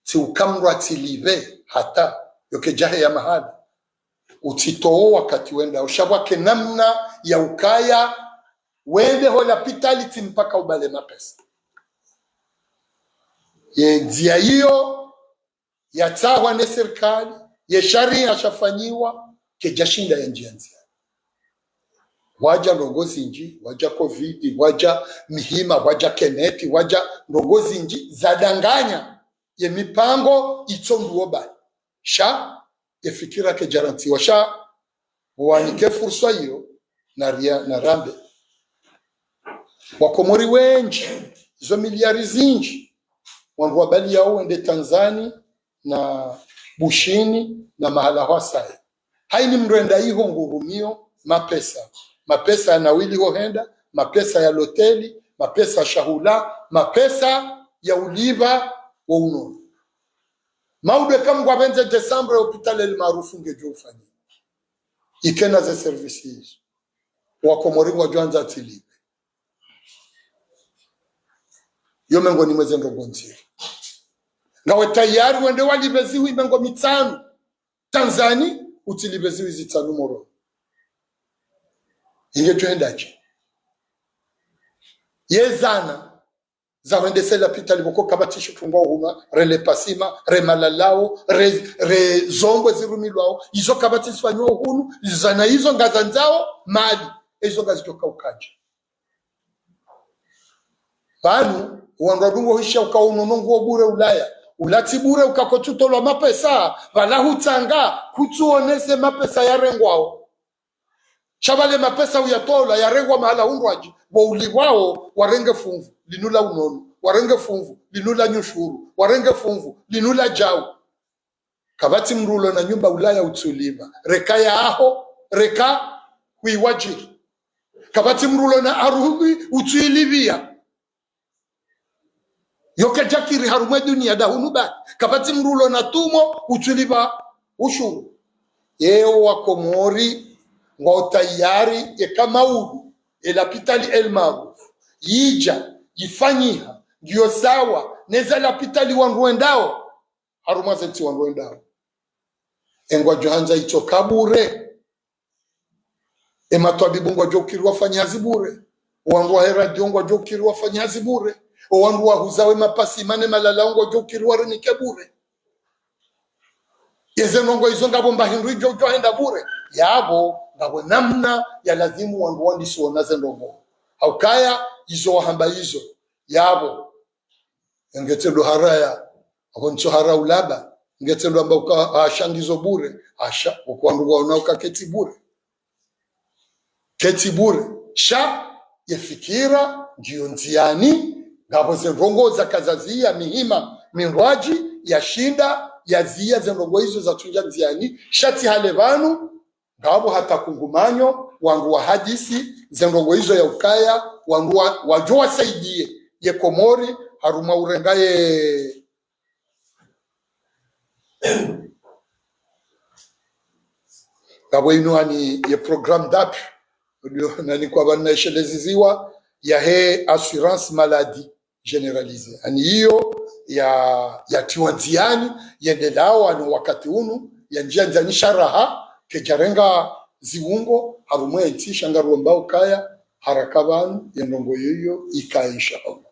tsi uka mdru atsilipve hata, yo kedjahe ya mahala. Utsitowo wakati wenda, usha pvwake namna ya ukaya, wende ho lapitali tsi mpaka ubale mapesa. Ye ndzia iyo, yatsahwa ne sirikali, ye sharia shafanyiwa, kedjashinda yandjiya ndzia. Wadja ndrongoo zindji, wadja covid, wadja mihima, wadja keneti, wadja ndrongoo zindji, zadanganya ye mipango itso nduwo bali. Sha, ye fikira kedjarantsiwa. Sha, wanike fursa iyo, na ria, na rambe. Wakomori wendji, izo miliari zindji, wandru wabali yawo wende Tanzani, na Bushini, na mahala hwasaye. Hayini mdru enda iho ngurumiyo mapesa. Mapesa ya nawili ho henda, mapesa ya loteli, mapesa shahula, mapesa ya ulipva wo unono. Maudu eka mdru apvendze décembre, hôpital El Maarouf ngedjo ufanya. Ikena ze service izo. Wakomori ngwadjo andza atsilipve. Yo mengoni mwa ze ndrongoo ndziro. Ngawe tayari wende walipve zihwi mengo mitsanu Tanzani, utsilipve zihwi zitsanu Moroni. Ingedjo hendadje? Ye zana za hwendese lapitali pvoko kapvatsi shitungwa hunu, re lepasima, re malalao, re, re zombo zirumilwao, izo kapvatsi zifanywa hunu, zana izo ngazandzao mali, izo ngazidjo kaukadje? Pvanu, wandru wadungo hisha uka unono nguwo bure Ulaya, ula tsi bure uka kotsutolwa mapesa, pvala hutsanga, kutsuonese mapesa yarengwao. Sha pvale mapesa uyatola, yarengwa mahala hundrwadji, wo ulipvwao, warenge funvu, linu la unono, warenge funvu, linu la nyushuru, warenge funvu, linu la djau. Kapvatsi mdru ulo na nyumba Ulaya utsulipva, reka yaho, reka hwiwadjiri. Kapvatsi mdru ulo na aruhwi utsuilipviya. Yo kedjakiri harumwa ye duniya da hunu ba, kapvatsi mdru ulo na tumo utsulipva ushuru. Yeo wakomori ngwao tayari, yeka maudu, ye lapitali El Maarouf yidja yifanyiha, ngiyo sawa neze lapitali wandru wendao harumwa ze ntsi wandru wendao. E ngwadjo handza itsoka bure. E matwabibu ngwadjo ukiri wafanye hazi bure. O wandru wa he radio ngwadjo ukiri wafanye hazi bure. O wandru wahuza we mapasima ne malalao ngwadjo ukiri warinike bure. Yeze ndrongoo izo ngapvo mba hindru idjo udjo henda bure. Yapvo, ngapvo namna ya lazimu wandru wandisi wona ze ndrongoo. Haukaya, izo wahamba izo. Yapvo. Ngetsi ndo haraya, ako ntso hara ulaba, ngetsi ndo amba uka, ah, sha ngizo bure, asha, uko wandru waona uka ketsi bure. Ketsi bure, sha, ye fikira, ngiyo ndziani, ngapvo ze ndrongoo zakazaziya, mihima, mindrwadji, yashinda, yaziya ze ndrongoo izo zatsundja ndziani, sha tsi hale pvanu, ngapvo hata kungumanyo, wandru wahadisi, ze ndrongoo izo ya ukaya, wandru wa, wadjo wasaidiye, ye Komori, harumwa urenga ye. Ngapvo inu ani ye programme d'appui, nani kwapvanu na isheleziziwa, ya he assurance maladie généralisée. Ani iyo ya, yatiwa ndziani, yendelao ani wakati unu, yandjia ndziani sha raha, kedjarenga ziungo, harumwa ye ntsi, sha ngaromba ukaya, haraka pvanu, ye ndrongoo iyo, ikaye insha Allah.